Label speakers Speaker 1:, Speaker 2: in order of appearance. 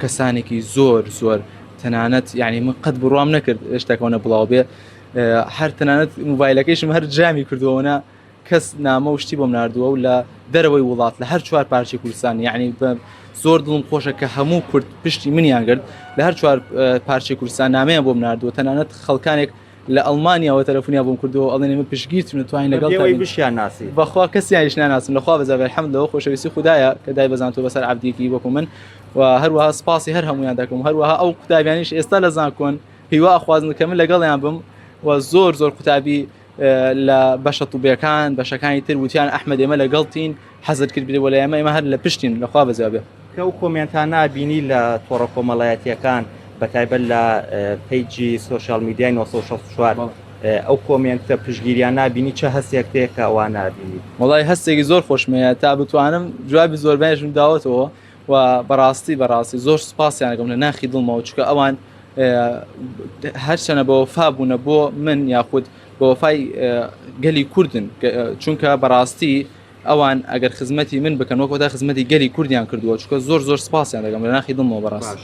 Speaker 1: کەسانێکی زۆر زۆر تەنانەت یعنی من قەت بڕوام نەکرد شتەکەونە بڵاو بێ هەر تەنانەت موبایلەکەیشم هەر جامی کردووەە کەس نامە و شتی بۆم ناردووە و لە دەرەوەی وڵات لە هەر چوار پارچەی کوردستان یعنی بە زۆر دڵم خۆشە کە هەموو کورد پشتی منیان گرت لە هەر چوار پارچەی کوردستان نامەیان بۆم ناردووە تەنانەت خەڵکانێک لە ئەڵمانیاوە تەلەفۆنیان بۆم کردووە ئەڵێن ئێمە پشتگیرتون و توانین لەگەڵ
Speaker 2: بێوەی بشیان ناسی
Speaker 1: بەخوا کەسیانیش ناناسم لەخوا بەزابێ الحمد لەوە خۆشەویستی خودایە کە دای بەزانتووە بەسەر عەبدێکی وەکو من و هەروەها سپاسی هەر هەمویان دەکەم هەروەها ئەو قوتابیانیش ئێستا لە زانکۆن هیوا ئەخوازن کە من لەگەڵیان بم و زۆر زۆر قوتابی لە بەشە طوبیەکان بەشەکانی تر وتیان ئەحمەد ئێمە لەگەڵتین حەزت کرد بێ وەلای ئێمە ئێمە هەر لە پشتین لەخوا بەزیا بێ.
Speaker 2: کە ئەو کۆمێنتانە بینی لە تۆڕە کۆمەڵایەتیەکان بەتایبەت لە پەیجی سۆشیال میدیای 964 ئەو کۆمێنتە پشتگیریانە بینی چە هەستێک تێ کە ئەوانە بینی؟
Speaker 1: وەڵای هەستێکی زۆر خۆشم هەیە تا بتوانم جوابی زۆربەیشم داوەتەوە و بەڕاستی بەڕاستی زۆر سوپاسیان ئەکەم لە ناخی دڵمەوە چونکە ئەوان هەرچەنە بەوەفا بوونە بۆ من یاخود بەوەفای گەلی کوردن چونکە بەڕاستی ئەوان ئەگەر خزمەتی من بکەن وەکۆتا خزمەتی گەلی کوردیان کردووە چونکە زۆر زۆر سپاسیان دەکەم لە ناخی دڵمەوە بەڕاست.